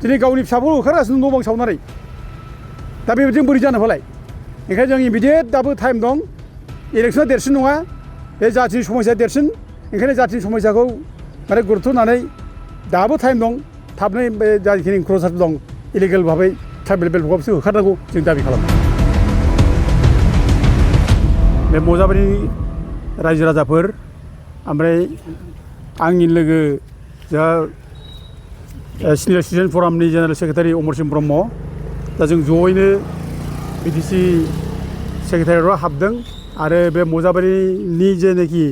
दिनै गावनि फिसाफोरखौ होखारगासिनो न' बां सावनानै दा बेबायदिजों बोरै जानो फालाय ओंखायनो जों इमिडियेट दाबो टाइम दं इलेक्सना देरसिन नङा बे जाथिनि समस्या देरसिन ओंखायनो जाथिनि समस्याखौ माने गुरुत्थ' होनानै दाबो टाइम दं थाबनो बे जाखिनि इनक्ल'सार दं इलिगेल भाबै ट्राइबेल बेल्टखौ बिसोर होखारनांगौ जों दाबि खालामो बे मजाबारिनि रायजो राजाफोर ओमफ्राय आंनि लोगो जा senior citizen फरामनि general secretary अमरसिं Brahma दा जों जयैनो बिटिसि सेक्रेटारियेटआव हाबदों आरो बे मजाबारिनि जेनाखि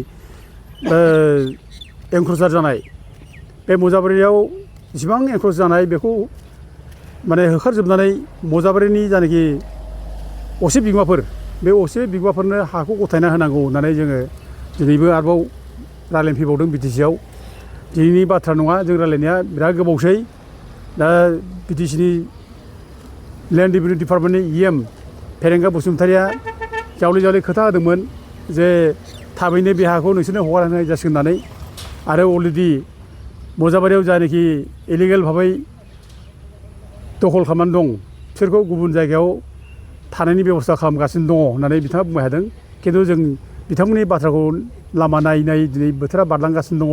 एनक्ल'सार जानाय बे मजाबारियाव जेसेबां एनक्ल'सार जानाय बेखौ माने होखारजोबनानै मजाबारिनि जानाखि असे बिगोमाफोर बे असे बिगोमाफोरनो हाखौ गथायना होनांगौ होननानै जोङो दिनैबो आरोबाव रायज्लायनो फैबावदों बिटिसिआव दिनैनि बाथ्रा नङा जों रायज्लायनाया बिराद गोबावसै दा बिटिसिनि लेन्ड रेभिनिउ डिपार्टमेन्टनि इएम फेरेंगा बसुमतारिया जावले जावले खोथा होदोंमोन जे थाबैनो बे हाखौ नोंसोरनो हगार होनाय जासिगोन होननानै आरो अलरेडि मजाबारियाव जायनाखि इलिगेल भाबै दखल खालामनानै दं बिसोरखौ गुबुन जायगायाव थानायनि बेबस्था खालामगासिनो दङ होननानै बिथाङा बुंबाय थादों खिन्थु जों बिथांमोननि बाथ्राखौ लामा नायै नायै दिनै बोथोरा बारलांगासिनो दङ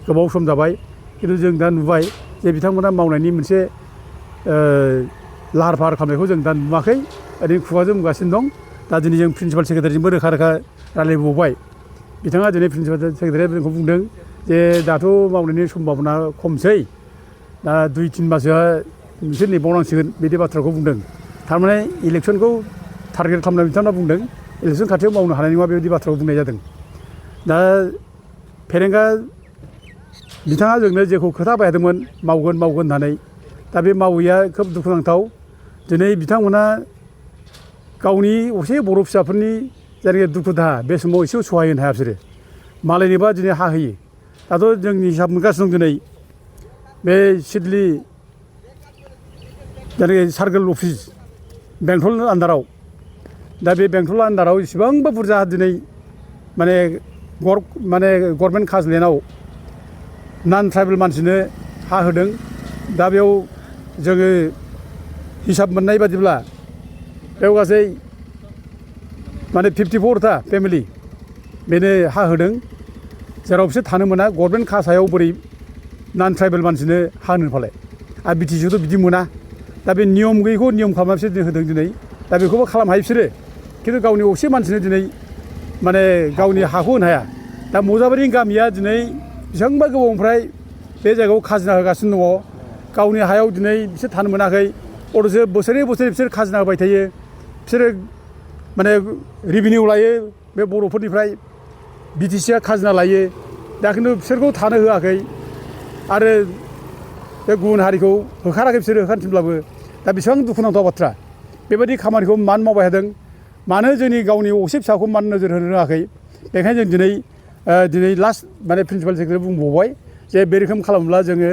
गोबाव सम जाबाय खिन्थु जों दा नुबाय जे बिथांमोना मावनायनि मोनसे लाहार फाहार खालामनायखौ जों दा नुवाखै ओरैनो खुगाजों बुंगासिनो दं दा दिनै जों प्रिन्सिपाल सेक्रेटारिजोंबो रोखा रोखा रायज्लायबावबाय बिथाङा दिनै प्रिन्सिपाल सेक्रेटारिया जोंखौ बुंदों जे दाथ' मावनायनि सम्भाबना खमसै दा 2-3 मासोआ नोंसोर नेबावनांसिगोन बिदि बाथ्राखौ बुंदों थारमाने इलेक्सनखौ टारगेट खालामनानै बिथांमोना बुंदों इलेक्सन खाथियाव मावनो हानाय नङा बेबायदि बाथ्राखौ बुंनाय जादों दा फेरेंगा बिथाङा जोंनो जेखौ खोथा बायदोंमोन मावगोन होननानै दा बे मावैया खोब दुखुनांथाव दिनै बिथांमोना गावनि असे बर' फिसाफोरनि जायनाखि दुखु दाहा बे समाव एसेबो सहाय होनो हाया बिसोरो मालायनिबा दिनै हा होयो दाथ' जोंनि हिसाब मोनगासिनो दं दिनै बे सिडली जायनाखि सार्कोल अफिस बेंटल आन्दाराव दा बे बेंटल आन्दाराव इसेबांबा बुरजा दिनै माने गभर्नमेन्ट खाजोनायाव नन ट्राइबेल मानसिनो हा होदों दा बेयाव जोङो हिसाब मोननाय बादिब्ला बेयाव गासै माने 54टा फेमिलि बेनो हा होदों जेराव बिसोर थानो मोना गभर्नमेन्ट खासायाव बोरै नन ट्राइबेल मानसिनो हा होनो फालाय आरो बिटिसिआवथ' बिदि मोना दा बे नियम गैयैखौ नियम खालामना बिसोर होदों दिनै दा बेखौबो खालामनो हायो बिसोरो खिन्थु गावनि असे मानसिनो दिनै माने गावनि हाखौ होनो हाया दा मजाबारिनि गामिया दिनै बेसेबांबा गोबावनिफ्राय बे जायगायाव खाजोना होगासिनो दङ गावनि हायाव दिनै बिसोर थानो मोनाखै अथ'सो बोसोरै बिसोर खाजोना होबाय थायो बिसोरो माने रेभिनिउ लायो बे बर'फोरनिफ्राय बिटिसिआ खाजोना लायो दा खिन्थु बिसोरखौ थानो होआखै आरो बे गुबुन हारिखौ होखाराखै बिसोरो होखारफिनब्लाबो दा बेसेबां दुखुनांथाव बाथ्रा बेबायदि खामानिखौ मानो मावबाय थादों मानो जोंनि गावनि असे फिसाखौ मानो नोजोर होनो रोङाखै बेखायनो जों दिनै लास्ट माने प्रिन्सिपाल सेक्रेटारि बुंबावबाय जे बे रोखोम खालामोब्ला जोङो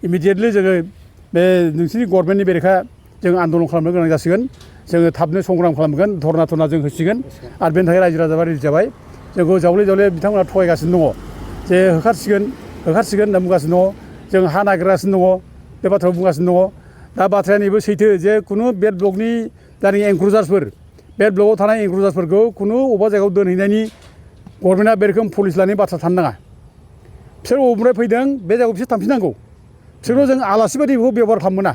इमिडियेटलि जोङो बे नोंसिनि गभर्नमेन्टनि बेरेखा जों आन्दलन खालामनो गोनां जासिगोन जोङो थाबनो संग्राम खालामगोन धरना जों होसिगोन आरो बेनि थाखाय रायजो राजाफ्रा रेडि जाबाय जोंखौ जावले बिथांमोना थगायगासिनो दङ जे होखारसिगोन होनना बुंगासिनो दङ जों हा नागिरगासिनो दङ बे बाथ्राखौ बुंगासिनो दङ दा बाथ्राया नैबे सैथो जे खुनु बेड ब्लकनि जायनाखि एनक्ल'जार्सफोर बेड ब्लकआव थानाय एनक्ल'जार्सफोरखौ खुनु अबेबा जायगायाव दोनहैनायनि गभर्नमेन्टआ बे रोखोम पलिसि लानायनि बाथ्रा थानो नाङा बिसोर बबेनिफ्राय फैदों बे जायगायाव बिसोर थांफिननांगौ बिसोरखौ जों आलासि बायदि बेखौ बेबहार खालामनो मोना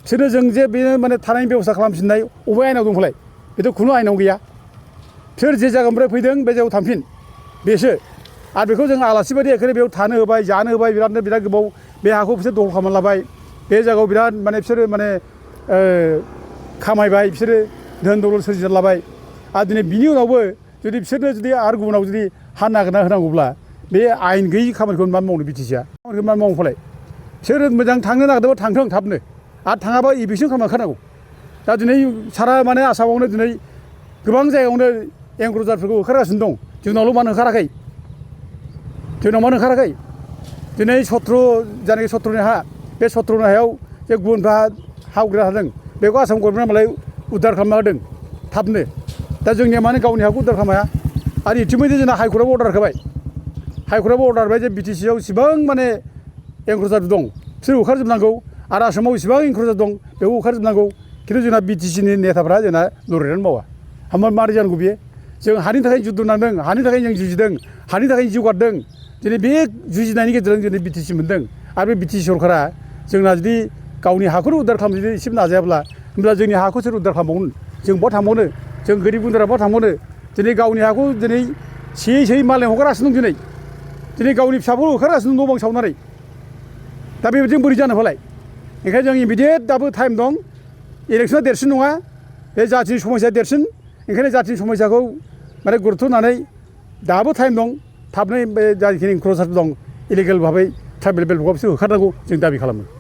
बिसोरनो जों जे बेनो माने थानायनि बेबस्था खालामफिननाय अबे आयेनाव दंफालाय बेथ' खुनु आयेनाव गैया बिसोर जे जायगानिफ्राय फैदों बे जायगायाव थांफिन बेसो आरो बेखौ जों आलासि बायदि एखेबारे बेयाव थानो होबाय जानो होबाय बिराद गोबाव बे हाखौ बिसोर दखल खालामना लाबाय बे जायगायाव बिराद माने बिसोरो माने खामायबाय बिसोरो धोन दौलत सोरजिना लाबाय आरो दिनै बिनि उनावबो जुदि बिसोरनो जुदि आरो गुबुनाव जुदि हा नागिरना होनांगौब्ला बे आयेन गैयि खामानिखौ मानो मावनो बिटिसिआ खामानिखौ मानो मावनो फालाय बिसोरो मोजां थांनो नागिरदोंबा थांथों थाबनो आरो थाङाबा इभिकसन खालामना होखानांगौ दा दिनै सारा माने आसामावनो दिनै गोबां जायगायावनो एनक्ल'जारफोरखौ होखारगासिनो दं जोंनावल' मानो होखाराखै दिनै सत्र जायनाखि सत्रनि हा बे सत्रनि हायाव जे गुबुनफ्रा हा आवग्रिना थादों बेखौ आसाम गभर्नमेन्टआ मालाय उद्धार खालामना होदों थाबनो दा जोंनिया मानो गावनि हाखौ उद्धार खालामनो हाया आरो इतिमयधे जोंना हाइकर्टआबो अर्डार होबाय जे बिटिसिआव इसिबां माने एनक्ल'जार दं बिसोर होखारजोबनांगौ आरो आसामाव इसेबां इनक्लुजार दं बेखौ होखारजोबनांगौ खिन्थु जोंना बिटिसिनि नेताफ्रा जोंना लरिनानै मावा हामा मारै जानांगौ बेयो जों हानि थाखाय जुद्ध नांदों हानि थाखाय जों जुजिदों हानि थाखाय जौगादों दिनै बे जुजिनायनि गेजेरजों दिनै बिटिसि मोनदों आरो बे बिटिसि सरकारा जोंना जुदि गावनि हाखौनो उद्धार खालामनो जुदि एसेबो नाजायाब्ला होमब्ला जोंनि हाखौ सोर उद्धार खालामबावगोन जों बहा थांबावनो जों गोरिब गुन्द्रा बहा थांबावनो दिनै गावनि हाखौ दिनै सेयै मालायनो हगारगासिनो दं दिनै गावनि फिसाफोरखौ होखारगासिनो दं न' बां सावनानै दा बेबायदिजों बोरै जानो फालाय ओंखायनो जों इमिडियेट दाबो टाइम दं इलेक्सना देरसिन नङा बे जाथिनि समस्या देरसिन ओंखायनो जाथिनि समस्याखौ माने गुरुत्थ' होनानै दाबो टाइम दं थाबनो बे जाखिनि इनक्लुजार दं इलिगेल भाबै ट्राइबेल बेल्टखौ बिसोर होखारनांगौ जों दाबि खालामो